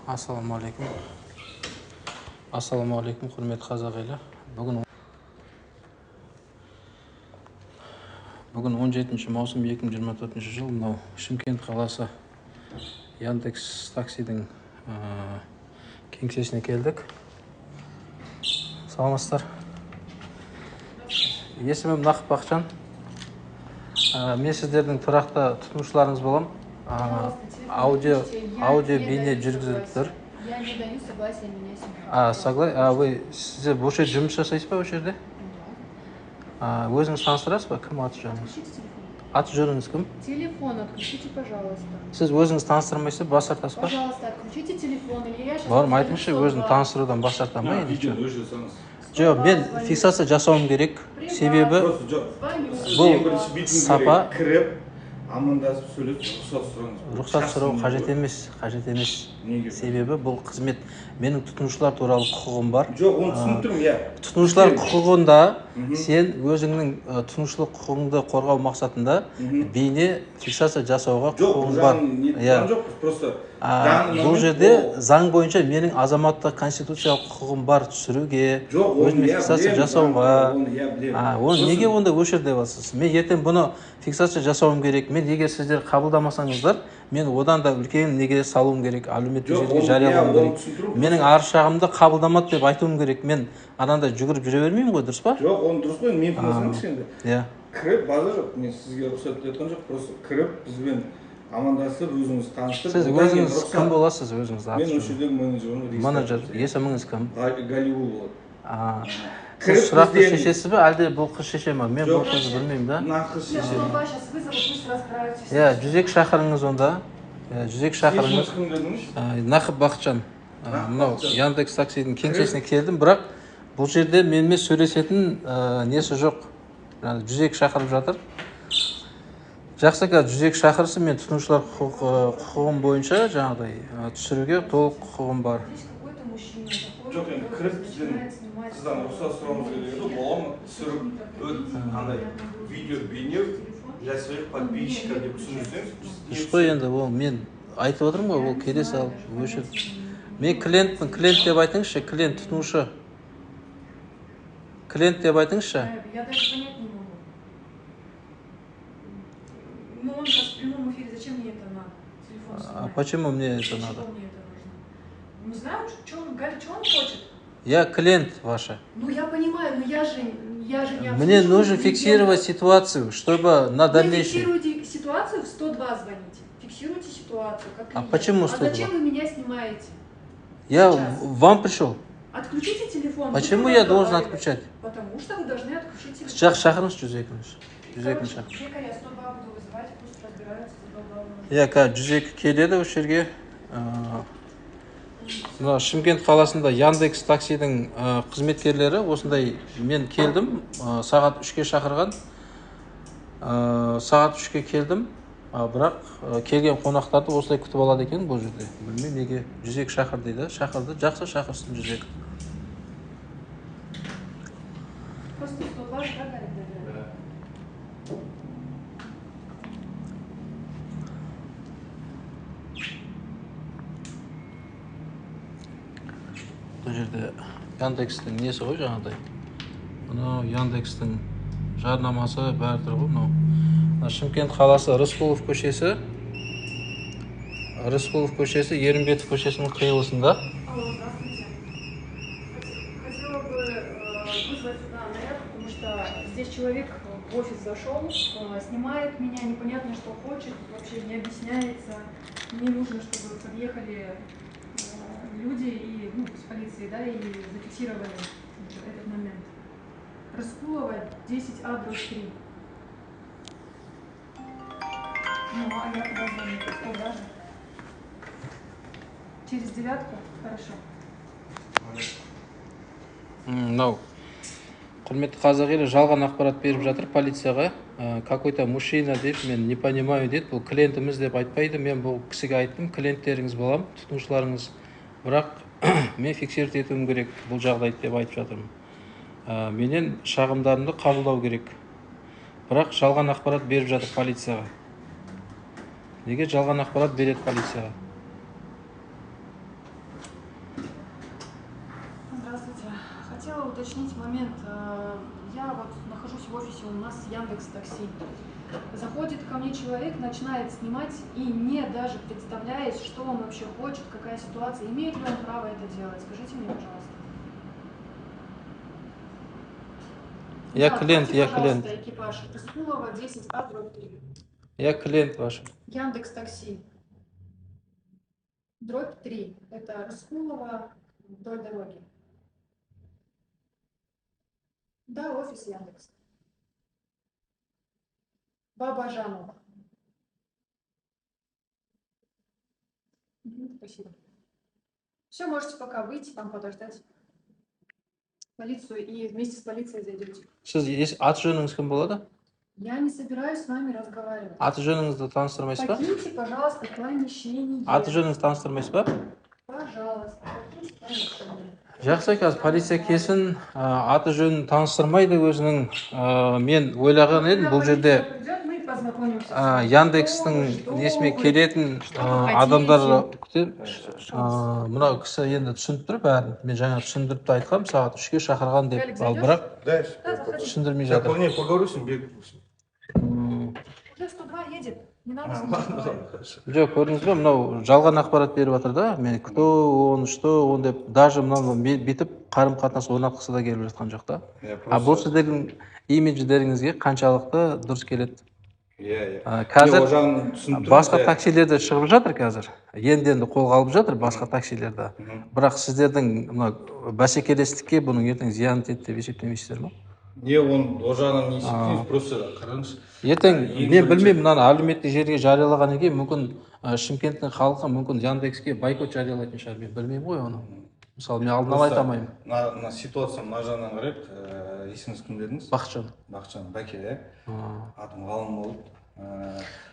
Ассалаумағалейкум. Ассалаумағалейкум, құрметті қазақ елі. Бүгін 17 маусым 2024 жыл. Мынау Шымкент қаласы Яндекс таксидің кеңсесіне келдік. Саламатсыздар. Есімім Нақып Бақытжан. Мен сіздердің тұрақты тұтынушыларыңыз боламын. Аудио бейне жүргізіліп тұр. Я не даю согласия меня снимать. А вы сіздер бұл жерде жұмыс жасайсыз ба, осы жерде? Өзіңіз таныстырасыз ба? Кім аты жөніңіз? Отключите телефон. Аты жөніңіз кім? Телефон отключите, пожалуйста. Сіз өзіңіз таныстырмайсыз, бас тартасыз ба? Пожалуйста, отключите телефон, или я сейчас... Бауырым, айтыңызшы, өзін таныстырудан бас тарта ма или Видеоны что? өшіре салыңыз. Жоқ, мен фиксация жасауым керек. Себебі Просто жоқ. Бұл Ең бірінші бүйтуіңіз сапа- керек. Кіріп, амандасып сөйлесіп, рұқсат сұраңыз. Рұқсат сұрау Шахси қажет не емес, қажет емес. Неге? Себебі бұл қызмет, менің тұтынушылар туралы құқығым бар. Жоқ, оны түсініп тұрмын, иә. Тұтынушылар Сіздер- құқығында сен өзіңнің тұтынушылық құқығыңды қорғау мақсатында бейне фиксация жасауға Жоқ, бұл құқығың бар. жағын не Иә. тұрған жоқпыз, просто данный Бұл момент жерде ол- заң бойынша менің азаматтық конституциялық құқығым бар түсіруге, Жоқ, оны өзіме иә, фиксация білемін, жасауға. оны иә, білемін. Оны Сосын- неге онда өшір деп аласыз? Мен ертең бұны фиксация жасауым керек. Мен егер сіздер қабылдамасаңыздар, мен одан да үлкен неге салуым керек, әлеуметтік Жоқ, желіге оны- жариялауым иә, оны керек. түсіндіру Менің арыз шағымды қабылдамады деп айтуым керек. Мен анандай жүгіріп жүре бермеймін ғой, дұрыс па? Жоқ, оны дұрыс қой, мен тыңдасаңызшы енді. Иә. Кіріп, базар жоқ, мен сізге рұқсат етіп жатқан жоқ, просто кіріп бізбен амандасып, өзіңіз таныстырып, Сіз одан кейін өзіңіз рұқсат. кім боласыз, өзіңіз аты Мен жөніңіз? осы жердегі менеджермін, регистратор. Менеджер, есіміңіз кім? Галиул болады. Сіз Кіріп сұрақты бізден- шешесіз бе, әлде бұл қыз шеше ме? Мен бұл Жоқ. қызды білмеймін да. Мына қыз шешеді. 102 сейчас вызовут, пусть разбираются. Иә, 102 шақырыңыз онда. Иә, 102 шақырыңыз. Есіміңіз кім дедіңіз? Нақып Бақытжан. Нақып Мынау Бақытжан. Яндекс таксидің кеңсесіне келдім, бірақ бұл жерде менімен сөйлесетін несі жоқ. Яғни 102 шақырып жатыр. Жақсы, қазір 102 шақырсын, мен тұтынушылар құқығым бойынша жаңағыдай түсіруге толық құқығым бар. Здесь какой-то мужчина заходит, Жоқ, енді кіріп бізден начинает снимать. қыздан рұқсат сұрауымыз керек еді, бола ма? Түсіріп, өт, андай видео бейнеу для своих подписчиков деп түсіндірсеңіз, біз Дұрыс қой енді, ол мен айтып отырмын ғой, ол келе салып өшір. Мен клиентпін, клиент деп айтыңызшы, клиент, тұтынушы. Клиент деп айтыңызшы. Я даже понять не могу. Ну, он сейчас в прямом эфире, зачем мне это надо? Телефон А снимать. почему мне это Для надо? чего мне это нужно? Не знаю, что он, Галя, что он хочет. Я клиент ваша. Ну, я понимаю, но я же не Мне обслуживаю нужно клиента. фиксировать ситуацию, чтобы на Вы дальнейшем. фиксируете ситуацию, в 102 звоните. Фиксируйте ситуацию, как А клиент. почему 102? А зачем вы меня снимаете? Я сейчас? вам пришел. Отключите телефон. Почему Вы я должен разговариваете. отключать? Потому что вы должны отключить телефон. Жақсы, шақырыңыз 102-ні. 102-ні Короче, шақыр. Жека, я 102 буду вызывать, пусть разбираются, задолбал уже. Иә, қазір 102 келеді осы жерге. Мына Шымкент қаласында Яндекс таксидің қызметкерлері осындай, мен келдім, сағат 3-ке шақырған. Сағат 3-ке келдім, бірақ келген қонақтарды осылай күтіп алады екен бұл жерде. Білмеймін неге 102 шақыр дейді. Шақырды, жақсы, шақырсын 102. Просто 102 же, да, Гарик, наверное? Да. Бұл жерде Яндекстің несі ғой жаңағыдай. Мынау Яндекстің жарнамасы бәрі тұр ғой мынау. Мына Шымкент қаласы Рысқұлов көшесі. Рысқұлов көшесі Ерімбетов көшесінің қиылысында. Алло, здравствуйте. Хотела бы вызвать сюда наряд, потому что здесь человек в офис зашел, снимает меня, непонятно, что хочет, вообще не объясняется. Мне нужно, чтобы подъехали люди и, ну, с полиции, да, и зафиксировали этот момент. Рыскулова 10А, дробь 3. Ну, а я куда звоню? 102 же. Через девятку? Хорошо. Мынау құрметті қазақ елі, жалған ақпарат беріп жатыр полицияға. Какой-то мужчина деп, мен не понимаю дейді, бұл клиентіміз деп айтпайды. Мен бұл кісіге айттым, клиенттеріңіз болам, тұтынушыларыңыз, бірақ мен фиксировать етуім керек бұл жағдайды деп айтып жатырмын. Менен шағымдарымды қабылдау керек, бірақ жалған ақпарат беріп жатыр полицияға. Неге жалған ақпарат береді полицияға? Здравствуйте. Хотела уточнить момент. Я вот нахожусь в офисе, у нас Яндекс Такси. Заходит ко мне человек, начинает снимать и не даже представляясь, что он вообще хочет, какая ситуация, имеет ли он право это делать. Скажите мне, пожалуйста. Я Да, клиент, откройте, я клиент. пожалуйста, экипаж Рыскулова 10А/3. Я клиент ваш. Яндекс Такси. Дробь 3. Это Рыскулова вдоль дороги. Да, офис Яндекс. Бабажанова. Спасибо. Все, можете пока выйти, там подождать полицию и вместе с полицией зайдете. Сіз аты жөніңіз кім болады? Я не собираюсь с вами разговаривать. Аты жөніңізді таныстырмайсыз ба? Покиньте, пожалуйста, помещение. Аты жөніңізді таныстырмайсыз ба? Пожалуйста, покиньте помещение. Жақсы, қазір полиция келсін, аты жөнін таныстырмайды өзінің. Мен ойлаған едім, бұл жерде Яндекстің несіме келетін адамдар күтіп, мынау кісі енді түсініп тұр бәрін. Мен жаңа түсіндіріп те айтқанмын, сағат 3-ке шақырған деп, ал бірақ түсіндірмей жатыр. Я поговорю с ним, бегаю. Уже 102 едет. Не надо с ним разговаривать. Жоқ, көрдіңіз бе, мынау жалған ақпарат беріп жатыр да. Мен кто он, что он деп, даже мынау бүйтіп қарым-қатынас орнатқысы да келіп жатқан жоқ та. А бұл сіздердің имидждеріңізге қаншалықты дұрыс келеді? Иә, иә. Қазір басқа таксилер де шығып жатыр қазір. Енді-енді қолға алып жатыр басқа таксилерді. Бірақ сіздердің мына бәсекелестікке бұның ертең зияны тиеді деп есептемейсіздер ме? Не, он ол жағынан не есептейміз, просто қараңыз. Ертең мен білмеймін, мынаны әлеуметтік желіге жариялағаннан кейін мүмкін Шымкенттің халқы мүмкін Яндекске бойкот жариялайтын шығар, мен білмеймін ғой оны. Мысалы, мен алдын ала айта алмаймын. Мына ситуация мына жағынан қарайық, есіміңіз кім дедіңіз? Бақытжан. Бақытжан Бәке, иә? Атым Ғалым болып.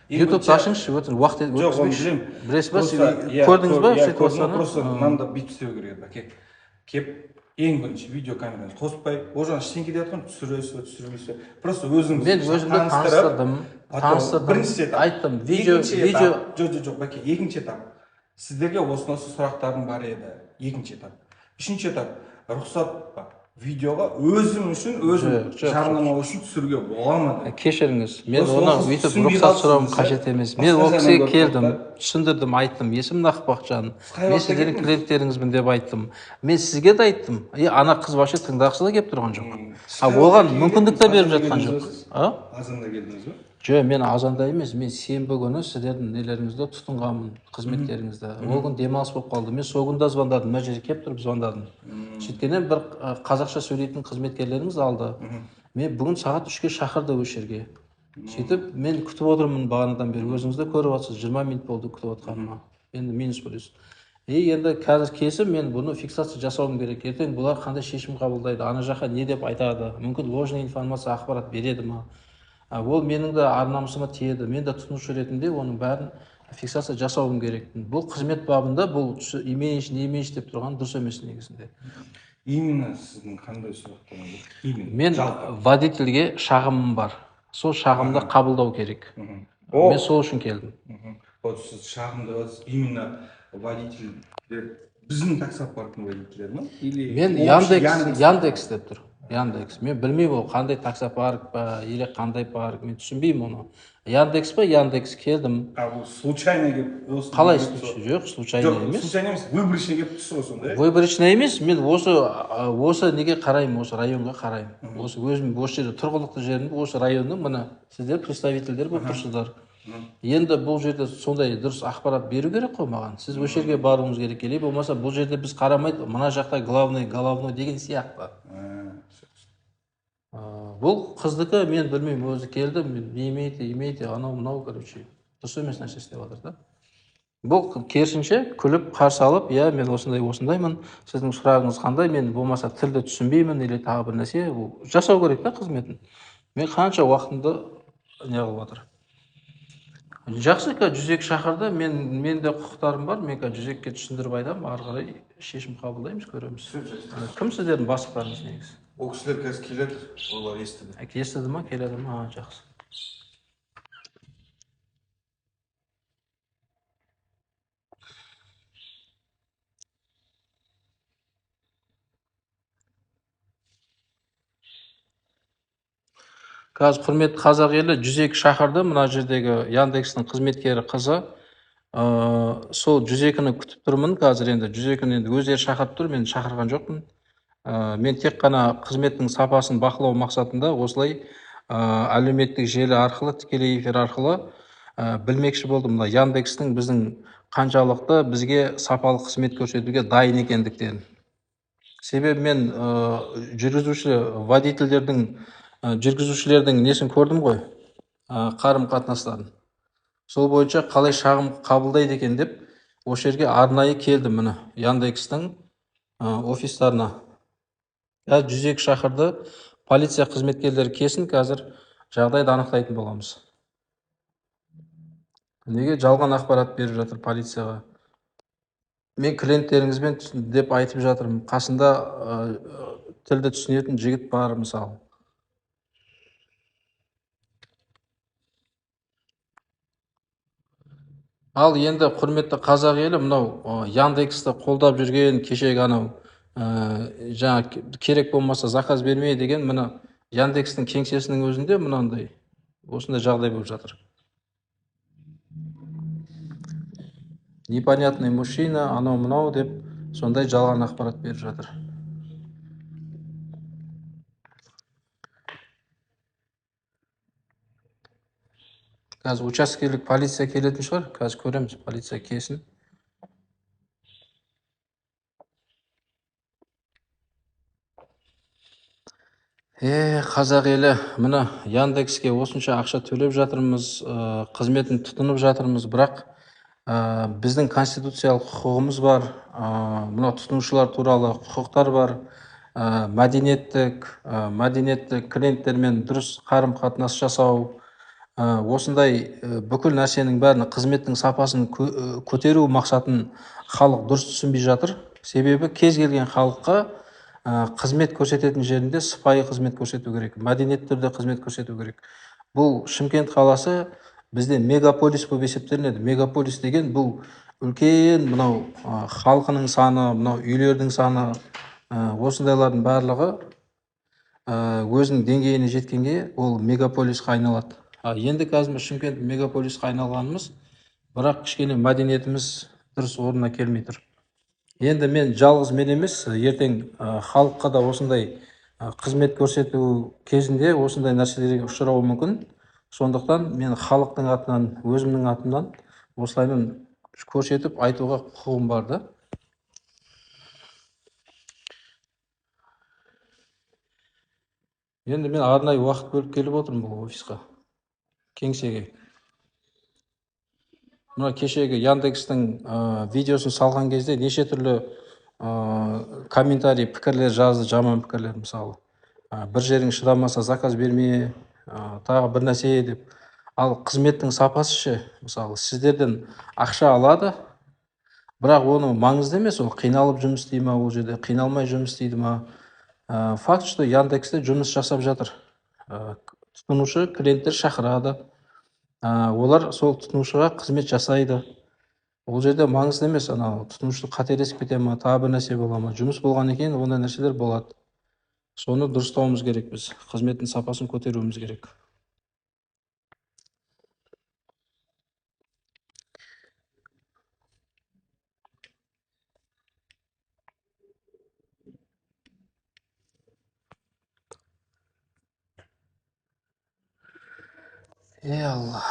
Ютубты ашыңызшы, өтініш, уақыт Жоқ, оны өткізбейікші. білемін. Білесіз ба, Просто, сіз көрдіңіз ба иә, көрдім, ситуацияны? Просто мынаны да бүйтіп істеу керек еді, Бәке. Кеп ең бірінші видеокамераны қоспай, ол жағынан ештеңе деп жатқан, түсіресіз бе, түсірмейсіз бе? Просто өзіңіз Мен өзімді таныстырып, таныстырдым, потом таныстырдым, бірінші этап. айттым, видео, Екінші видео. этап. Жоқ, жоқ, жоқ, Бәке, екінші этап. Сіздерге осындай сұрақтарым бар еді. Екінші этап. Үшінші этап. Рұқсат па? Видеоға өзім үшін, өзім Жоқ, жоқ, жарнамау үшін түсіруге бола ма деп. Кешіріңіз, мен Осы оны оқыс өйтіп түсінбей рұқсат сұрауым қалыпсыз, қажет иә? емес. Мен ол Басқа кісіге жағынан көріп келдім, тұрып та. түсіндірдім, айттым, есімім Нақпақжан, Сіз қай мен уақытта сіздердің келдіңіз? клиенттеріңізбін деп айттым. Мен сізге де айттым. И ана қыз вообще тыңдағысы да келіп тұрған жоқ. Сіз А қай оған уақытта мүмкіндік те келдіңіз? беріп жатқан Азанда жоқ. келдіңіз бе? А? Азанда келдіңіз бе? Жоқ, мен азанда емес, мен сенбі күні сіздердің нелеріңізді тұтынғанмын, қызметтеріңізді. Ол күн демалыс болып қалды. Мен сол күні де звондадым, мына жерге келіп тұрып звондадым. Сөйткеннен бір қазақша сөйлейтін қызметкерлеріңіз алды. Мен бүгін сағат 3-ке шақырды осы жерге. Сөйтіп мен күтіп отырмын бағанадан бері. Өзіңіз де көріп отырсыз, 20 минут болды күтіп отқаныма. Енді минус плюс. И енді қазір келсем, мен бұны фиксация жасауым керек. Ертең бұлар қандай шешім қабылдайды, ана жаққа не деп айтады, мүмкін ложный информация, ақпарат береді ма? Ол менің де ар намысыма тиеді. Мен де тұтынушы ретінде оның бәрін фиксация жасауым керек. Бұл қызмет бабында бұл имеешь, не имеешь деп тұрған дұрыс емес негізінде. Именно сіздің қандай сұрақтарыңыз бар? Именно. Мен Жалпы. водительге шағымым бар. Сол шағымды қабылдау керек. Мен сол үшін келдім. Вот сіз шағым деп жатсыз, именно водительдер, біздің таксопарктың водительдері ма? Или Мен общий Яндекс, Яндекс? Яндекс деп тұр. Яндекс. Мен білмеймін ол қандай таксопарк па, или қандай парк, мен түсінбеймін оны. Яндекс па, Яндекс келдім. А бұл случайно келіп осы Қалай келіп случай? Жоқ, случайно Жоқ, емес. случайно емес, выборочно келіп түсті ғой сонда, иә? Выборочно емес, мен осы неге қараймын, осы районға қараймын. Осы өзім осы жерде тұрғылықты жерім, осы районның міне сіздер представительдер болып тұрсыздар. Енді бұл жерде сондай дұрыс ақпарат беру керек қой маған. Сіз осы жерге баруыңыз керек, или болмаса бұл жерде біз қарамайды, мына жақта главный, головной деген сияқты. Бұл қыздікі мен білмеймін, өзі келді, мен не имеете, имеете, анау мынау, короче, дұрыс емес нәрсе істеп жатыр да. Бұл керісінше күліп қарсы алып, иә, мен осындай осындаймын, сіздің сұрағыңыз қандай, мен болмаса тілді түсінбеймін или тағы бір нәрсе, бұл жасау керек та қызметін. Мен қанша уақытымды не қылып жатыр. Жақсы, қазір 102 шақырды, мен де құқықтарым бар, мен қазір 102-ге түсіндіріп айтамын, ары қарай шешім қабылдаймыз, көреміз. Кім сіздердің бастықтарыңыз негізі? Ол кісілер қазір келеді, олар естіді. Әке, естіді ма, келеді ма? А, жақсы. Қазір, құрметті қазақ елі, 102 шақырды мына жердегі Яндекстің қызметкері қызы. Сол 102-ні күтіп тұрмын қазір енді. 102-ні енді өздері шақырып тұр, мен шақырған жоқпын. Мен тек қана қызметтің сапасын бақылау мақсатында осылай әлеуметтік желі арқылы, тікелей эфир арқылы білмекші болдым мына Яндекстің біздің қаншалықты бізге сапалы қызмет көрсетуге дайын екендіктерін. Себебі мен жүргізуші водительдердің, жүргізушілердің несін көрдім ғой, қарым қатынастарын. Сол бойынша қалай шағым қабылдайды екен деп осы жерге арнайы келдім, міне Яндекстің офистарына. Қазір 102 шақырды, полиция қызметкерлері келсін, қазір жағдайды анықтайтын боламыз. Неге жалған ақпарат беріп жатыр полицияға? Мен клиенттеріңізбен деп айтып жатырмын. Қасында тілді түсінетін жігіт бар мысалы. Ал енді, құрметті қазақ елі, мынау Яндексті қолдап жүрген кешегі анау жаңа керек болмаса заказ бермей деген, мына Яндекстің кеңсесінің өзінде мынандай осындай жағдай болып жатыр. Непонятный мужчина, анау мынау деп сондай жалған ақпарат беріп жатыр. Қазір учаскелік полиция келетін шығар, қазір көреміз, полиция келсін. Қазақ елі, мына Яндекске осынша ақша төлеп жатырмыз, қызметін тұтынып жатырмыз, бірақ біздің конституциялық құқығымыз бар, мына тұтынушылар туралы құқықтар бар, мәдениетті клиенттермен дұрыс қарым-қатынас жасау, осындай бүкіл нәрсенің бәрін, қызметтің сапасын көтеру мақсатын халық дұрыс түсінбей жатыр. Себебі кез келген халыққа қызмет көрсететін жерінде сыпайы қызмет көрсету керек, мәдениетті түрде қызмет көрсету керек. Бұл Шымкент қаласы бізде мегаполис болып есептелінеді. Мегаполис деген бұл үлкен мынау халқының саны, мынау үйлердің саны, осындайлардың барлығы өзінің деңгейіне жеткенге ол мегаполисқа айналады. Енді қазір біз Шымкент мегаполисқа айналғанымыз, бірақ кішкене мәдениетіміз дұрыс орнына келмей тұр. Енді мен жалғыз мен емес, ертең халыққа да осындай қызмет көрсету кезінде осындай нәрселерге ұшырауы мүмкін. Сондықтан мен халықтың атынан, өзімнің атымнан осылайынан көрсетіп айтуға құқығым бар да. Енді мен арнайы уақыт бөліп келіп отырмын бұл офисқа, кеңсеге. Мына кешегі Яндекстің видеосын салған кезде неше түрлі комментарий, пікірлер жазды, жаман пікірлер мысалы. Бір жерің шыдамаса заказ берме, тағы бір нәрсе деп. Ал қызметтің сапасы ше, мысалы, сіздерден ақша алады, бірақ оны маңызды емес, ол қиналып жұмыс істей ма, ол жерде қиналмай жұмыс істейді ма. Факт, что Яндексте жұмыс жасап жатыр. Тұтынушы клиенттер шақырады. Олар сол тұтынушыға қызмет жасайды. Ол жерде маңызды емес, анау тұтынушы қателесіп кете ма, тағы бір нәрсе бола ма, жұмыс болғаннан кейін ондай нәрселер болады. Соны дұрыстауымыз керек біз, қызметтің сапасын көтеруіміз керек. Ей Алла.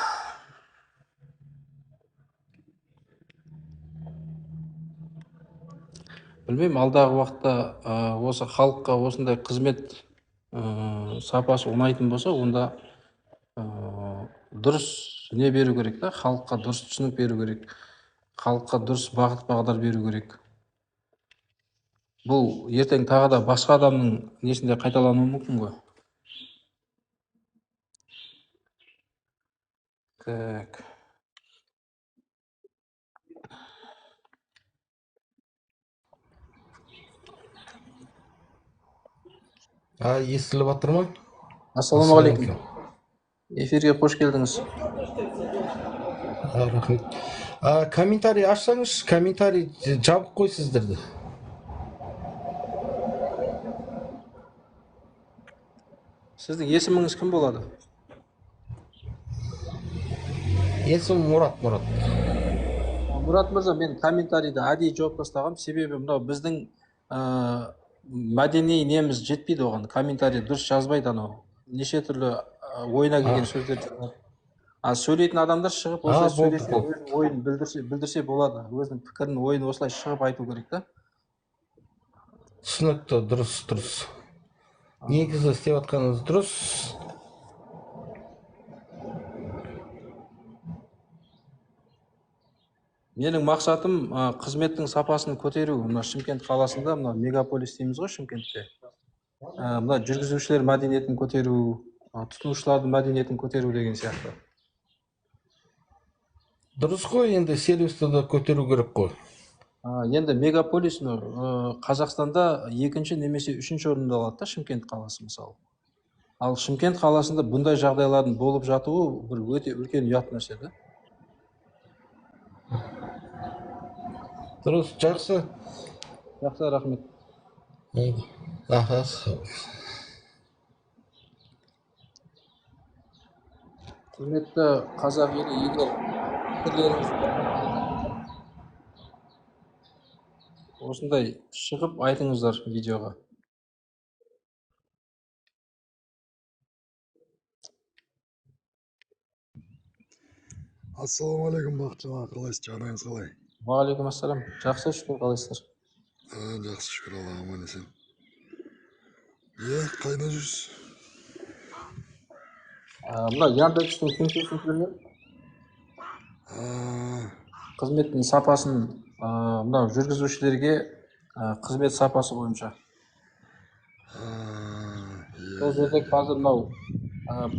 Білмеймін, алдағы уақытта осы халыққа осындай қызмет сапасы ұнайтын болса, онда дұрыс не беру керек та, халыққа дұрыс түсінік беру керек, халыққа дұрыс бағыт бағдар беру керек. Бұл ертең тағы да басқа адамның несінде қайталануы мүмкін ғой. Так. Естіліп жатыр ма? Ассалаумағалейкум. Эфирге қош келдіңіз. Рахмет. Комментарий ашсаңызшы, комментарий жабық қой сіздерді. Сіздің есіміңіз кім болады? Есімім Мұрат, Мұрат. Мұрат мырза, мен комментарийді әдейі жауып тастағанмын, себебі мынау біздің мәдени неміз жетпейді оған. Комментарий дұрыс жазбайды анау. Неше түрлі ойына келген сөздер жазады. А сөйлейтін адамдар шығып осылай сөйлесе, өзінің ойын білдірсе болады. Өзінің пікірін, ойын осылай шығып айту керек та. Түсінікті, дұрыс, дұрыс. Негізі істеп жатқаныңыз дұрыс. Менің мақсатым қызметтің сапасын көтеру. Мына Шымкент қаласында, мына мегаполис дейміз ғой Шымкентте. Мына жүргізушілер мәдениетін көтеру, тұтынушылардың мәдениетін көтеру деген сияқты. Дұрыс қой, енді сервисті де көтеру керек қой. Енді мегаполис Қазақстанда екінші немесе үшінші орында алады да Шымкент қаласы мысалы. Ал Шымкент қаласында бұндай жағдайлардың болып жатуы бір өте үлкен ұят нәрсе да. Дұрыс, жақсы. Жақсы, рахмет. Аха. Құрметті қазақ елі, егер пікірлеріңіз осындай шығып айтыңыздар видеоға. Ассалаумағалейкум, Бақытжан аға, қалайсыз, жағдайыңыз қалай? Уағалейкум ассалам. Жақсы, шүкір, қалайсыздар? Жақсы, шүкір, Аллаға аман есен. Иә, қайда жүрсіз? Мына Яндекстің кеңсесін көрген. Қызметтің сапасын, мынау жүргізушілерге қызмет сапасы бойынша. Сол жерде қазір мынау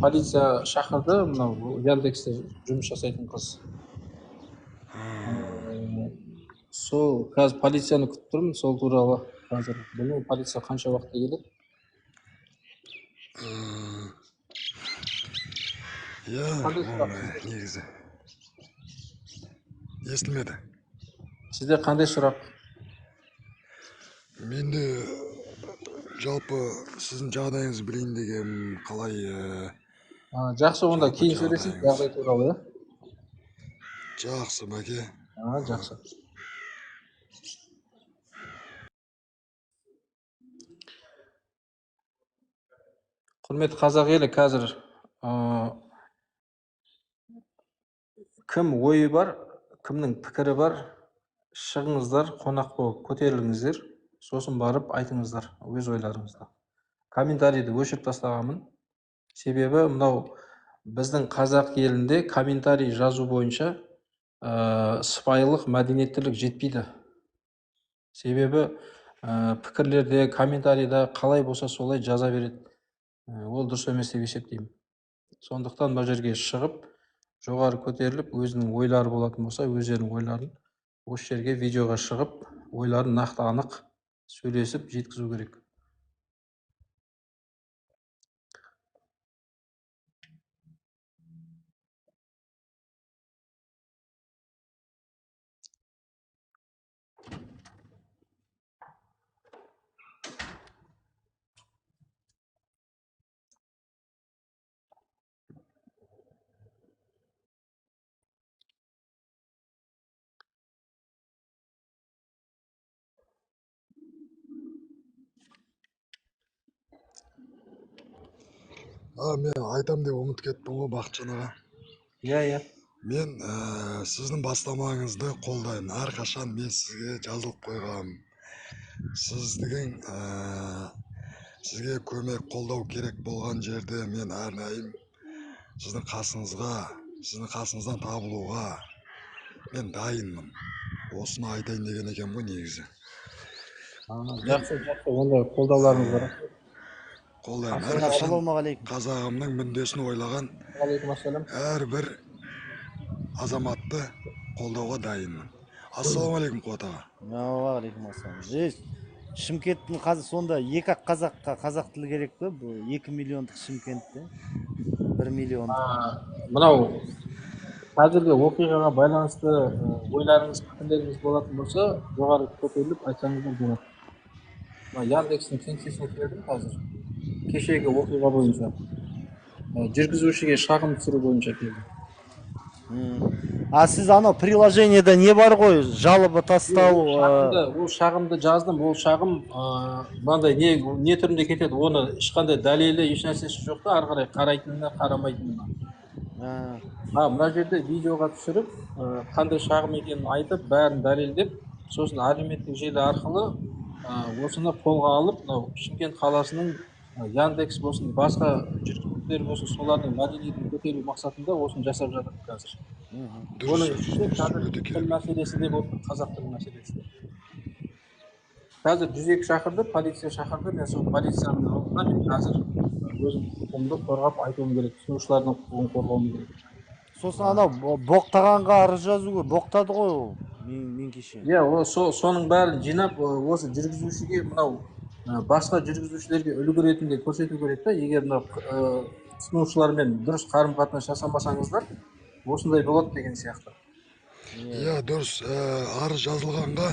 полиция шақырды, мынау Яндексте жұмыс жасайтын қыз. Сол қазір полицияны күтіп тұрмын, сол туралы қазір білмеймін, полиция қанша уақытта келеді. Иә, негізі естілмеді. Сізде қандай сұрақ? Менде жалпы сіздің жағдайыңызды білейін дегенім, қалай. Жақсы, онда кейін сөйлесейік жағдай туралы, иә? Жақсы, бәке. Жақсы. Құрметті қазақ елі, қазір кім ойы бар, кімнің пікірі бар, шығыңыздар, қонақ болып көтеріліңіздер, сосын барып айтыңыздар өз ойларыңызды. Комментарийді өшіріп тастағанмын. Себебі мынау біздің қазақ елінде комментарий жазу бойынша сыпайылық, мәдениеттілік жетпейді. Себебі пікірлерде, комментарийда қалай болса солай жаза береді. Ол дұрыс емес деп есептеймін. Сондықтан мына жерге шығып, жоғары көтеріліп, өзінің ойлары болатын болса, өздерінің ойларын осы жерге видеоға шығып, ойларын нақты анық сөйлесіп жеткізу керек. Мен айтам деп ұмытып кеттім ғой, Бақытжан аға. Иә, иә. Мен сіздің бастамаңызды қолдаймын. Әрқашан мен сізге жазылып қойғам. Сіздің сізге көмек, қолдау керек болған жерде мен әрдайым сіздің қасыңызға, сіздің қасыңыздан табылуға мен дайынмын. Осыны айтайын деген екен ғой негізі. Жақсы, жақсы, ондай қолдауларыңыз бар. Қолдаймын. Әрқашан қазағымның мүддесін ойлаған әрбір азаматты қолдауға дайынмын. Ассалаумағалейкум, Қуат аға. Уағалейкум ассалам. Шымкенттің қазір сонда екі ақ қазаққа қазақ тілі керек пе? Бұл 2 миллиондық Шымкентте 1 миллион. Мынау қазіргі оқиғаға байланысты ойларыңыз, пікірлеріңіз болатын болса, жоғары көтеріліп айтсаңыздар болады. Мына Яндекстің кеңсесіне келдім қазір. Кешегі оқиға бойынша. Жүргізушіге шағым түсіру бойынша келдім. А сіз анау приложениеда не бар ғой, жалоба тастау. Ол шағымды жаздым, ол шағым мынандай не түрінде кетеді, оны ешқандай дәлелі, ешнәрсесі жоқ та, ары қарай қарайтынына, қарамайтынына. Мына жерде видеоға түсіріп, қандай шағым екенін айтып, бәрін дәлелдеп, сосын әлеуметтік желі арқылы осыны қолға алып, мынау Шымкент қаласының Яндекс болсын, басқа жүргізушілер болсын, солардың мәдениетін көтеру мақсатында осыны жасап жатырмыз қазір. Оның ішінде қазір тіл мәселесі де болды, қазақ тілі мәселесі де. Қазір 102 шақырды, полиция шақырды, мен сол полицияның алдында мен қазір өзім құқығымды қорғап айтуым керек, тұтынушылардың құқығын қорғауым керек. Сосын анау боқтағанға арыз жазу керек, боқтады ғой ол мен кеше. Иә, соның бәрін жинап, осы жүргізушіге мынау басқа жүргізушілерге үлгі ретінде көрсету керек та, егер мынау тұтынушылармен дұрыс қарым-қатынас жасамасаңыздар, осындай болады деген сияқты. Иә, дұрыс. Арыз жазылғанға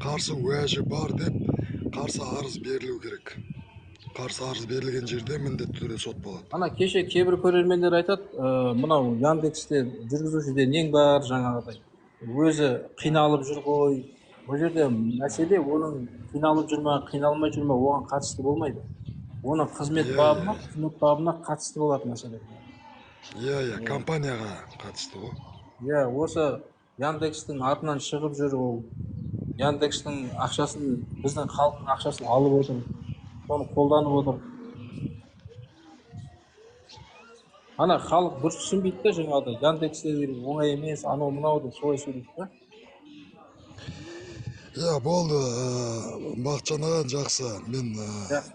қарсы уәжі бар деп қарсы арыз берілу керек. Қарсы арыз берілген жерде міндетті түрде сот болады. Ана кеше кейбір көрермендер айтады, мынау Яндексте жүргізушіде нең бар жаңағыдай, өзі қиналып жүр ғой. Бұл жерде мәселе оның қиналып жүр ма, қиналмай жүр ма, оған қатысты болмайды. Оның қызмет бабына қатысты болады мәселе. Иә, компанияға қатысты ғой. Иә, осы Яндекстің атынан шығып жүр ол. Яндекстің ақшасын, біздің халықтың ақшасын алып отыр. Соны қолданып отыр. Ана халық дұрыс түсінбейді де жаңағыдай, Яндексте оңай емес, анау мынау деп солай сөйлейді да. Иә, болды. Бақытжан аға, жақсы. Мен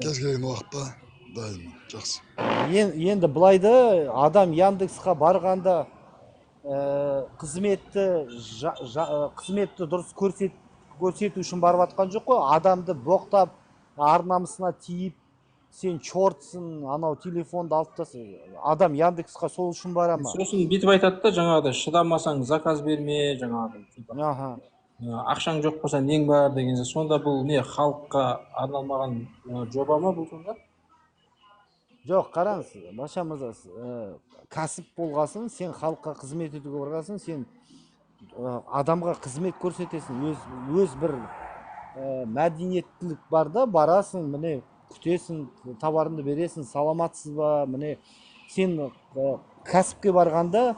кез келген уақытта дайынмын. Жақсы. Енді былай да, адам Яндексқа барғанда қызметті дұрыс көрсету үшін барып жатқан жоқ қой. Адамды боқтап, ар намысына тиіп, сен чортсың, анау телефонды алып таста. Адам Яндексқа сол үшін бара ма? Сосын бүйтіп айтады да, жаңағыдай шыдамасаң заказ берме, жаңағыдай. Аха. Ақшаң жоқ болса нең бар деген. Сонда бұл не, халыққа арналмаған жоба ма бұл сонда? Жоқ, қараңыз, Бақытжан мырза, кәсіп болғасын, сен халыққа қызмет етуге барғасын, сен адамға қызмет көрсетесің, өз бір мәдениеттілік бар да, барасың, міне күтесің, товарыңды бересің, саламатсыз ба, міне сен кәсіпке барғанда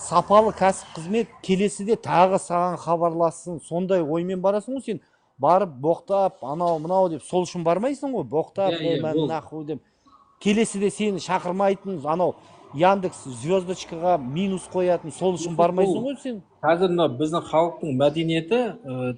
сапалы кәсіп қызмет келесіде тағы саған хабарлассын, сондай оймен барасың ғой. Сен барып боқтап, анау мынау деп сол үшін бармайсың ғой, боқтап, мен нахуй деп. Келесіде сені шақырмайтын, анау Яндекс звездочкаға минус қоятын, сол үшін бармайсың ғой сен. Қазір мынау біздің халықтың мәдениеті,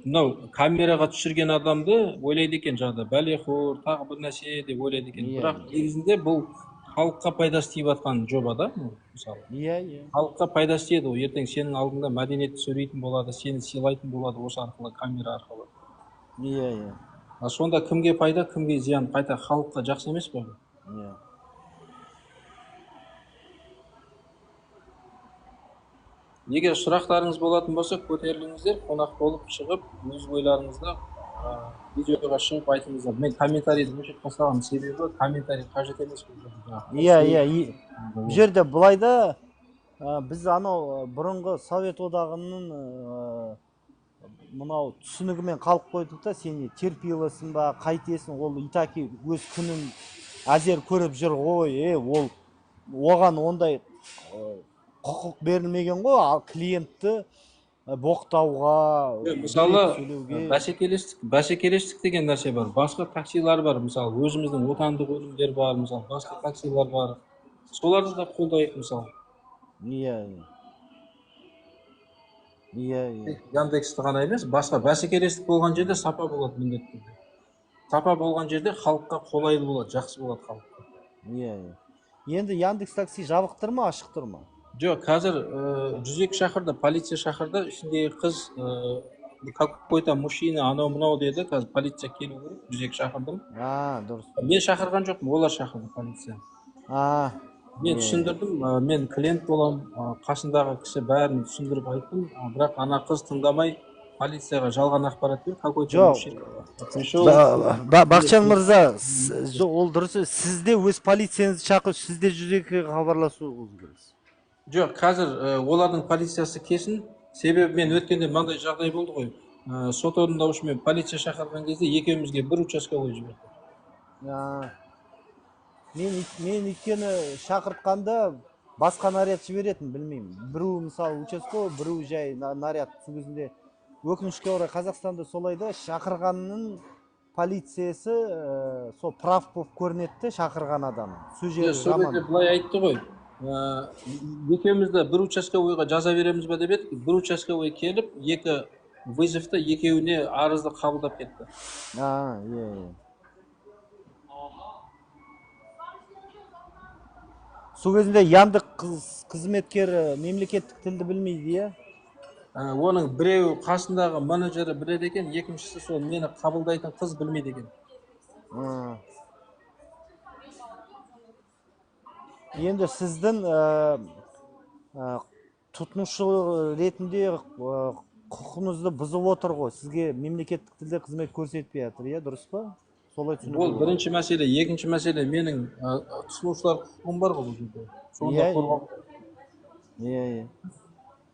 мынау камераға түсірген адамды ойлайды екен, жаңағыдай бәлеқор, тағы бір нәрсе деп ойлайды екен. Бірақ негізінде бұл халыққа пайдасы тиіп жатқан жоба да, мысалы. Иә, иә. Халыққа пайдасы тиеді ғой. Ертең сенің алдыңда мәдениетті сөйлейтін болады, сені сыйлайтын болады осы арқылы, камера арқылы. Иә, иә. А сонда кімге пайда, кімге зиян? Қайта халыққа жақсы емес пе? Иә. Егер сұрақтарыңыз болатын болса, көтеріліңіздер, қонақ болып шығып, өз ойларыңызды видеоға шығып айтыңыздар. Мен комментарийді өшіріп тастағанмын, себебі комментарий қажет емес бұл жерде. Иә, иә. Бұл жерде былай да, біз анау бұрынғы Совет одағының мынау түсінігімен қалып қойдық та, сен терпиласың ба, қайтесің, ол итаки өз күнін әзер көріп жүр ғой, ол оған ондай құқық берілмеген ғой, ал клиентті боқтауға, мысалы, бәсекелестік деген нәрсе бар, басқа таксилар бар, мысалы, өзіміздің отандық өнімдер бар, мысалы, басқа таксилар бар, соларды да қолдайық, мысалы. Иә, иә. Иә. Яндексті ғана емес, басқа бәсекелестік болған жерде сапа болады міндетті түрде. Сапа болған жерде халыққа қолайлы болады, жақсы болады халыққа. Иә, иә. Енді Яндекс такси жабық тұр ма, ашық тұр ма? Жоқ, қазір 102 шақырды, полиция шақырды, ішіндегі қыз какой-то мужчина, анау мынау деді, қазір полиция келу керек, 102 шақырдым. Дұрыс. Мен шақырған жоқпын, олар шақырды полиция. Мен түсіндірдім, мен клиент болам, қасындағы кісі бәрін түсіндіріп айттым, бірақ ана қыз тыңдамай Полицияға жалған ақпарат беріп, какой-то Жоқ. мужчина пришел. Бақытжан мырза, жоқ, ол дұрыс емес. Сіз де өз полицияңызды шақырып, сіз де 102-ге хабарласуыңыз керек. Жоқ, қазір олардың полициясы келсін. Себебі мен өткенде мынандай жағдай болды ғой. Сот орындаушымен полиция шақырған кезде екеумізге бір участковый жіберді. Мен өйткені шақыртқанда басқа наряд жіберетін, білмеймін. Біреуі мысалы участковый, біреуі жай наряд. Сол кезінде өкінішке орай Қазақстанда солай да, шақырғанның полициясы сол прав болып көрінеді де, шақырған адам. Сол жері Сол жаман. кезде былай айтты ғой. Екеумізді бір участковыйға жаза береміз ба деп едік. Бір участковый келіп, екі вызовты екеуіне арызды қабылдап кетті. Иә, иә. Сол кезінде Яндекс қызметкері мемлекеттік тілді білмейді, иә? Оның біреуі қасындағы менеджері біледі екен, екіншісі сол мені қабылдайтын қыз білмейді екен. Енді сіздің тұтынушы ретінде құқығыңызды бұзып отыр ғой. Сізге мемлекеттік тілде қызмет көрсетпей жатыр, иә, дұрыс па? Солай түсінуге Ол болады. бірінші мәселе. Екінші мәселе, менің тұтынушылар құқығым бар ғой бұл жерде. Соны да қорғау. Иә, иә.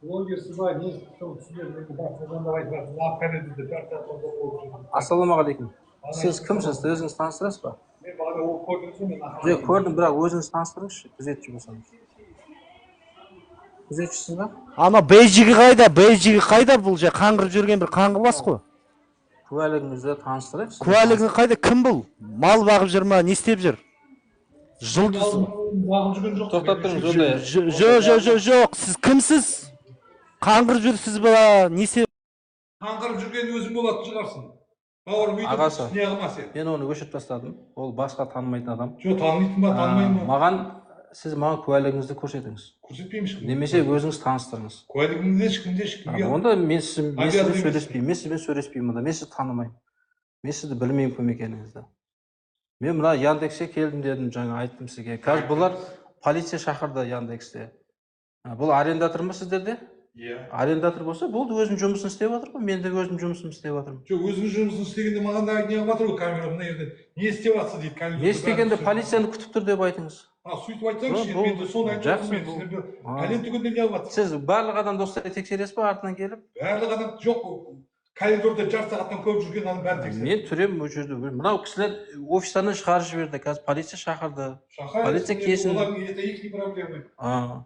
Блогерсіз ба, не сол түсінемін, енді басқа адамдар айтып жатыр, лавкада дейді, жарты сағат онда болып жүрдім. Ассалаумағалейкум. Сіз кімсіз? Өзіңіз таныстырасыз ба? Мен бағана ол көрдіңіз ғой, мен Жоқ, көрдім, бірақ өзіңіз таныстырыңызшы, күзетші болсаңыз. Күзетшісіз ба? Ана бейджигі қайда? Бейджигі қайда бұл же? Қаңғырып жүрген бір қаңғыбас қой. Куәлігіңізді таныстырайық. Куәлігі қайда? Кім бұл? Мал бағып жүр ма? Не істеп жүр? Жұлдыз. Бағып жүрген жоқ. Тоқтап тұрыңыз, ондай. Жоқ, жоқ, жоқ, жоқ. Сіз кімсіз? Қаңғырып жүрсіз ба? Не істеп? Қаңғырып жүрген өзің болатын шығарсың. Бауырым, өйтіп Ағасы. не қылма сен. Мен оны өшіріп тастадым. Ол басқа танымайтын адам. Жоқ, танитын ба, танымаймын ба? Маған сіз маған куәлігіңізді көрсетіңіз. Көрсетпеймін ешкімге. Немесе өзіңіз таныстырыңыз. Куәлігімді ешкімде ешкімге. Онда мен сіз, мен Обязан сізбен емеспін. сөйлеспеймін. Мен сізбен сөйлеспеймін онда. Мен сізді танымаймын. Мен сізді білмеймін кім екеніңізді. Мен мына Яндекске келдім дедім, жаңа айттым сізге. Қазір бұлар полиция шақырды Яндексте. Бұл арендатор ма сіздерде? Иә. Арендатор болса, болды, өзінің жұмысын істеп жатыр ғой. Мен де өзімнің жұмысымды істеп жатырмын. Жоқ, өзіңіз жұмысын істегенде маған да не қылып жатыр ғой камера мына жерде. Не істеп жатсыз дейді камера. Не істегенде полицияны күтіп тұр деп айтыңыз. А, сөйтіп айтсаңызшы, Бұл- мен де соны айтып жақсы, отырмын. бұл- Мен А. пәлен түгенде не қылып жатсыз? Сіз барлық адамды осылай тексересіз ба артынан келіп? Барлық адам жоқ, коридорда жарты сағаттан көп жүрген адам бәрін тексереді. Мен тұремін ол жерде. Мынау кісілер офистарынан шығарып жіберді. Қазір полиция шақырды. Шақырады, Полиция келсін. Олардың это их проблемы. А.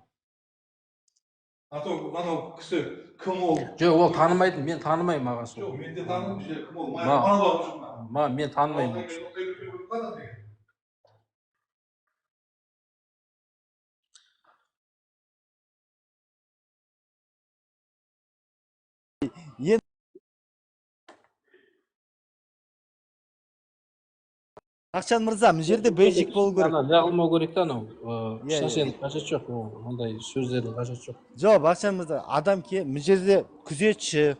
А то анау кісі кім ол? Жоқ, ол танымайтын, мен танымаймын ағасы. Жоқ, мен де танымаймын, кім ол? Ма- Мал бағып жүр ма? Ма, мен танымаймын ол кісіні. Адам деген. Енді Бақытжан мырза, мына жерде бейджик болу керек. Ана неғылмау керек та анау. Иә, Ешнәрсенің қажеті жоқ, ол ондай сөздердің қажеті жоқ. Жоқ, Бақытжан мырза, адам ке, мына жерде күзетші,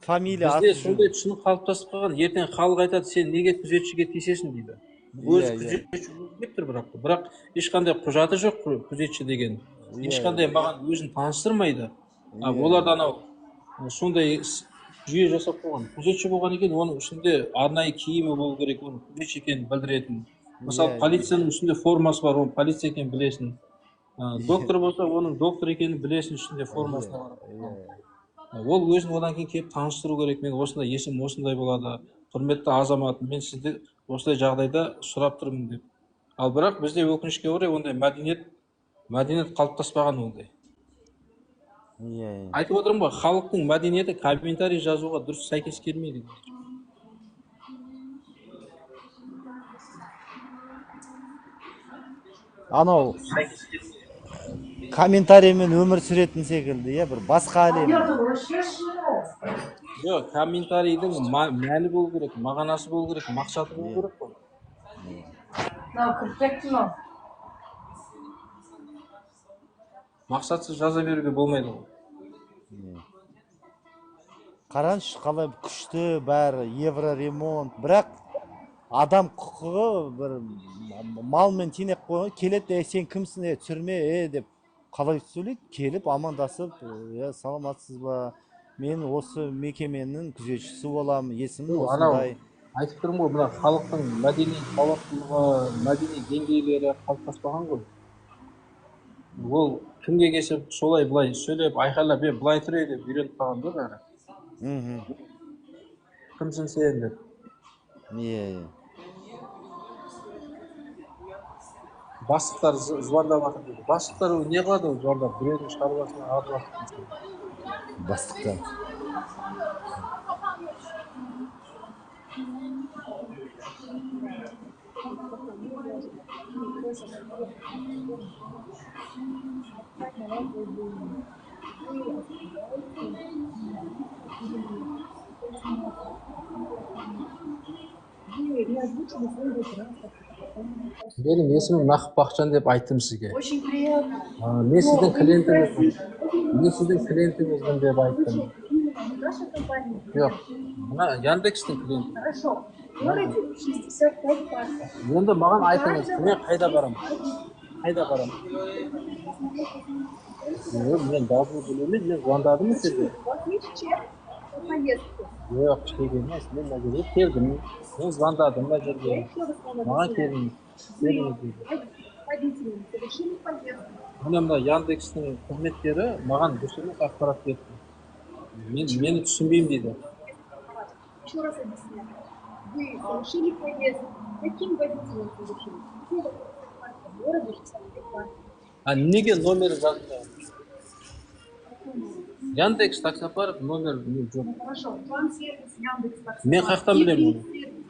фамилия, Бізде аты жөні. сондай түсінік қалыптасып қалған. Ертең халық айтады, сен неге күзетшіге тиісесің дейді. Өзі Иә, иә. күзетші деп тұр бірақ. Бірақ ешқандай құжаты жоқ күзетші деген. Иә, Ешқандай маған өзін таныстырмайды. Иә. Олар да анау сондай жүйе жасап қойған. Күзетші болған екен, оның үстінде арнайы киімі болу керек, оның күзетші екенін білдіретін. Мысалы, Иә, полицияның үстінде формасы бар, оның полиция екенін білесің. Доктор болса, оның доктор екенін білесің үстінде формасына қарап. Иә. Ол өзін одан кейін келіп таныстыру керек. Мен осындай есім осындай болады, құрметті азамат, мен сізді осындай жағдайда сұрап тұрмын деп. Ал бірақ бізде өкінішке орай ондай мәдениет қалыптаспаған ондай. Иә, иә. Айтып отырмын ғой, халықтың мәдениеті комментарий жазуға дұрыс сәйкес келмейді. Анау комментариймен өмір сүретін секілді, иә, бір басқа әлем. Жоқ, комментарийдің мәні болу керек, мағынасы болу керек, мақсаты болу керек қой. Мынау кіріп кетті мынау. Мақсатсыз жаза беруге болмайды ғой. Қараңызшы, қалай күшті бәрі, евроремонт, бірақ адам құқығы бір малмен теңеп қойған. Келеді, ей сен кімсің, ей түсірме, ей деп қалай сөйлейді? Келіп амандасып, иә, саламатсыз ба, Мен осы мекеменің күзетшісі боламын, есімім Жоқ, анау осындай. Айтып тұрмын ғой, мына халықтың мәдени сауаттылығы, мәдени деңгейлері қалыптаспаған ғой. Ол кімге келсе солай былай сөйлеп, айқайлап, е, былай тұр ей деп үйреніп қалған да бәрі. Кімсің сен деп. Иә, иә. Бастықтар звондап жатыр дейді. Бастықтар ол не қылады ол звондап, біреудің шаруасына араласып. Бастықтар. Менің есімім Нақып Бақытжан деп айттым сізге. Очень приятно. Мен сіздің клиентіңізбін. Мен сіздің клиентіңізбін деп айттым. Наша компания. Жоқ, мына Яндекстің клиенті. Хорошо. В городе 65 парков. Енді маған айтыңыз, мен қайда барамын? Қайда барамын? Жоқ, мен дабыл білемін, мен звондадым сізге. У вас есть чек по поездке? Жоқ, чек емес, мен мына жерге келдім. Мен звондадым мына жерге. Я еще раз вам Маған объясняю. келіңіз, Вы келіңіз дейді. водителем совершили поездку. Міне, мына Яндекстің қызметкері маған дұрыс емес ақпарат берді. Мен мені түсінбеймін дейді. Еще раз объясняю. Вы совершили поездку. Каким водителем совершили? Какого парка в городе 65 парков? А неге номері жазылмаған? Яндекс таксопарк номер не жоқ. Ну хорошо, план сервис, Яндекс такси. Мен қаяқтан білемін оны?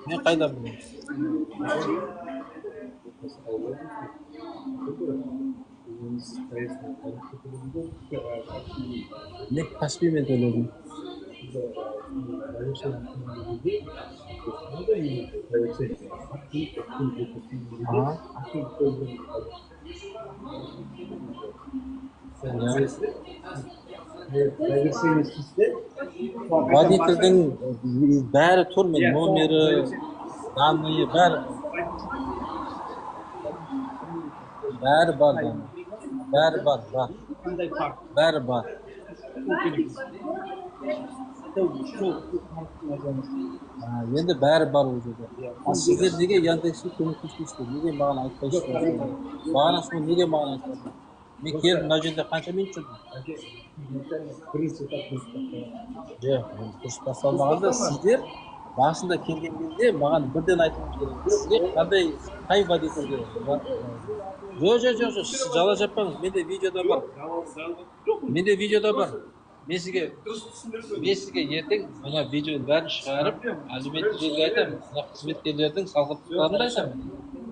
Мен қайдан білемін? Мен Каспиймен төледім. Ага. Иә. Водительдің бәрі тұр, мен номері, данные бәрі. Бәрі бар, данные. Бәрі бар, бар. Бәрі бар. Енді бәрі бар ол жерде. Ал сіздер неге Яндекске көмектеспейсіздер? Неге маған айтпайсыздар? Бағана соны неге маған айтпадыңыз? Мен келіп мына жерде қанша минут жүрдім? Жоқ, енді дұрыс басталмағанда сіздер басында келген кезде маған бірден айтуыңыз керек. Сізге қандай, қай водительге? Жоқ, жоқ, жоқ, жоқ, сіз жала жаппаңыз. Менде видеода бар. Менде видеода бар. Мен сізге ертең мына видеоның бәрін шығарып, әлеуметтік желіге айтамын. Мына қызметкерлердің салғырттықтарын да айтамын.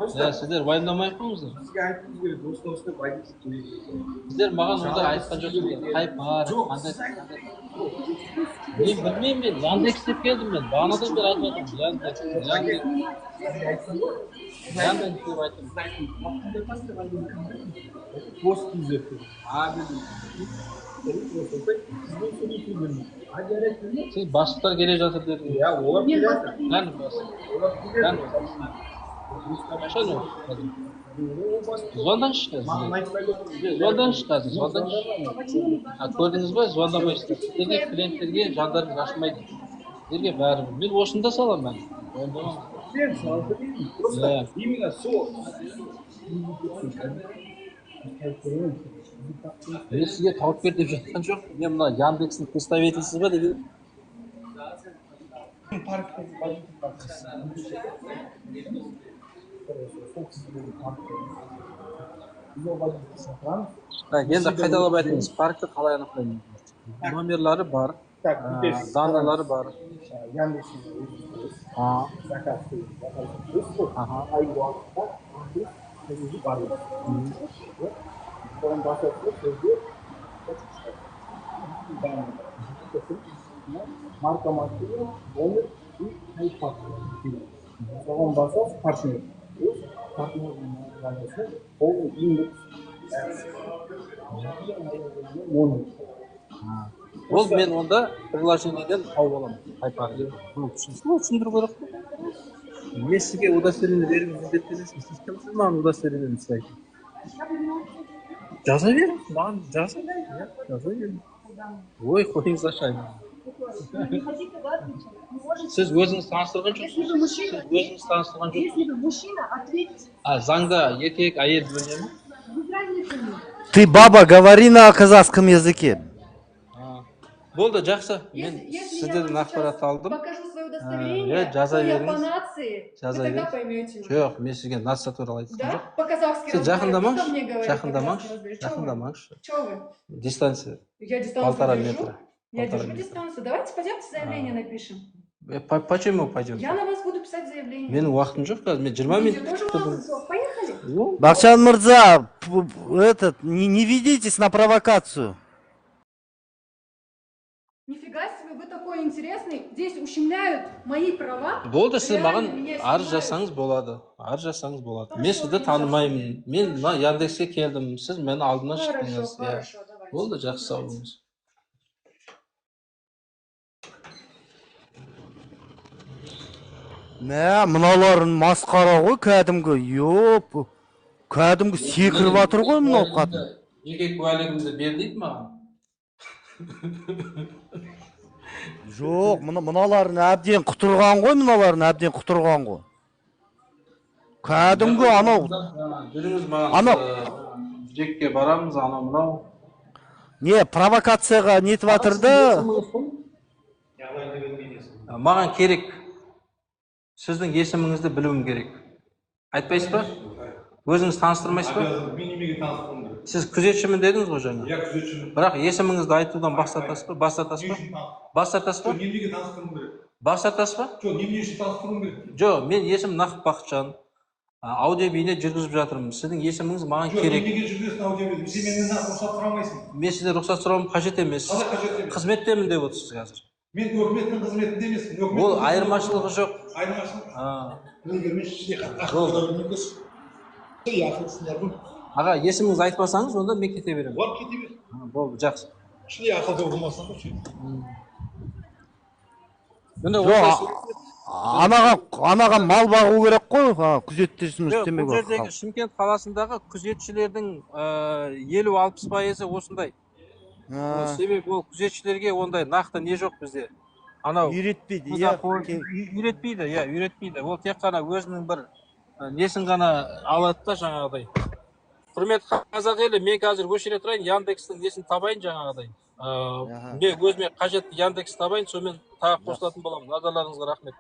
Иә, сіздер уайымдамай ақ қойыңыздар. Сізге айтуымыз керек, осындай водитель керек. Сіздер маған онда айтқан жоқсыздар. Қай парк, қандай. Мен білмеймін, мен Яндекс деп келдім мен. Бағанадан бері айтып жатырмын. Яндекс, Яндекс. Яндекс деп айттым. Сіз бастықтар келе жатыр дедіңіз. Иә, олар келе жатыр. Кәні бастық? Кәні бастық? Қашан ол? Звондаңызшы қазір. Звондаңызшы қазір, звондаңызшы. Көрдіңіз ба, звондамайсыздар. Сіздерге клиенттерге жандарыңыз ашымайды. Сіздерге бәрібір. Мен осында саламын бәрін. Уайымдамаңыз. Сен салды деймін. Просто именно сол. Мен сізге тауып бер деп жатқан жоқ. Мен мына Яндекстің представительсіз ба деп едім. Так, енді қайталап айтыңыз, паркті қалай анықтаймыз? Номерлары бар, даналары бар. Яндекстің өзі заказ Аха. Қай уақытта өзі бар. Соған басасыз, өзі марка машина, номер и қай парк. Соған басасыз, партнер. Өз партнердің названиясы, полный индекс, номер. Ол мен онда приложениеден тауып аламын. Қай парк. Бұл түсіндіру керек қой. Мен сізге удостоверение беруге міндетті емеспін. Сіз кімсіз маған удостоверениені сұрайтын? Жаза беріңіз, маған жаза. Иә, жаза беріңіз. Ой, қойыңыздаршы. Вы не хотите, да, отвечать? Не можете? Сіз өзіңіз таныстырған Если жоқсыз. вы мужчина, Сіз өзіңіз таныстырған жоқсыз. если вы мужчина, ответьте. А заңда еркек, әйел бөліне ме? Без разницы мне. Ты, баба, говори на казахском языке. А, болды, жақсы. Мен Если, если я сіздерден вам ақпарат сейчас алдым. покажу свое удостоверение, Иә, жаза кто я беріңіз. по нации, Жаза вы тогда беріңіз. поймете уже. Жоқ, мен сізге нация туралы айтқан Да? жоқ. По-казахски Сіз разговариваете. жақындамаңызшы. Кто мне говорит Жақындамаңызшы. по-казахски разговаривать? Чё вы? Жақындамаңызшы. Чё вы? Дистанция Я дистанцию полтора держу. метра. Я Полтора держу метра. дистанцию. Давайте пойдемте заявление напишем. Почему пойдем? Я на вас буду писать заявление. Менің уақытым жоқ қазір. Мен 20 Видео минут тоже күтіп тұрдым. уақыт жоқ. Поехали. Ну, Бақытжан мырза, этот, не ведитесь на провокацию. Нифига себе, вы такой интересный. Здесь ущемляют мои права. Болды, сіз Реально маған меня арыз снимают. жазсаңыз болады. Арыз жазсаңыз болады. Хорошо, Мен сізді мен танымаймын. Мен мына Яндекске келдім. Сіз мені алдымнан Хорошо, шықтыңыз. Иә. хорошо, давайте. Болды, жақсы, сау Давайте. болыңыз. Мә, мыналарын масқара ғой кәдімгі. Ёп. Кәдімгі секіріп жатыр ғой мынау қатын. Жеке куәлігімді бер дейді маған. Жоқ, мыналарын әбден құтырған ғой, мыналарын әбден құтырған ғой. Кәдімгі анау Жүріңіз маған. Анау- Жүрекке барамыз, анау мынау. не провокацияға нетіп жатыр да. Маған керек. Сіздің есіміңізді білуім керек. Айтпайсыз ба? Өзіңіз таныстырмайсыз ба? Мен неменеге таныстыруым керек? Сіз күзетшімін дедіңіз ғой жаңа. Иә, күзетшімін. Бірақ есіміңізді айтудан бас тартасыз ба? Бас тартасыз Не ба? үшін таныстыру? Бас тартасыз ба? Жоқ, неменеге таныстыруым керек? Бас тартасыз ба? Жоқ, немене үшін таныстыруым керек? Жоқ, мен есімім Нақып Бақытжан. Аудио бейне жүргізіп жатырмын. Сіздің есіміңіз маған Жоқ, керек. неменеге жүргізесің аудио? Сен менен рұқсат сұрамайсың. Мен сізден рұқсат сұрауым қажет емес. Қалай қажет емес? Қызметтемін деп отырсыз қазір. Мен өкіметтің қызметінде емеспін. Өкіметтің Ол айырмашылығы жоқ. Айырмашылық. А, Болды. Ақылдысыңдар ғой. Аға, есіміңізді айтпасаңыз, онда мен кете беремін. Барып кете бер. А, болды, жақсы. Шыли ақылды болмасаң ғой сөйтіп. Міне Жоқ, осылай анаған мал бағу керек қой, күзетте жұмыс Жоқ, істемек бұл жердегі Шымкент қаласындағы күзетшілердің 50-60% осындай. Ол себебі ол күзетшілерге ондай нақты не жоқ бізде. Анау үйретпейді, мырза иә. Үйретпейді, иә, үйретпейді. Ол тек қана өзінің бір несін ғана алады да жаңағыдай. Құрметті қазақ елі, мен қазір өшіре тұрайын, Яндекстің несін табайын жаңағыдай. Мен өзіме қажетті Яндекс табайын, сонымен тағы қосылатын боламын. Назарларыңызға рахмет.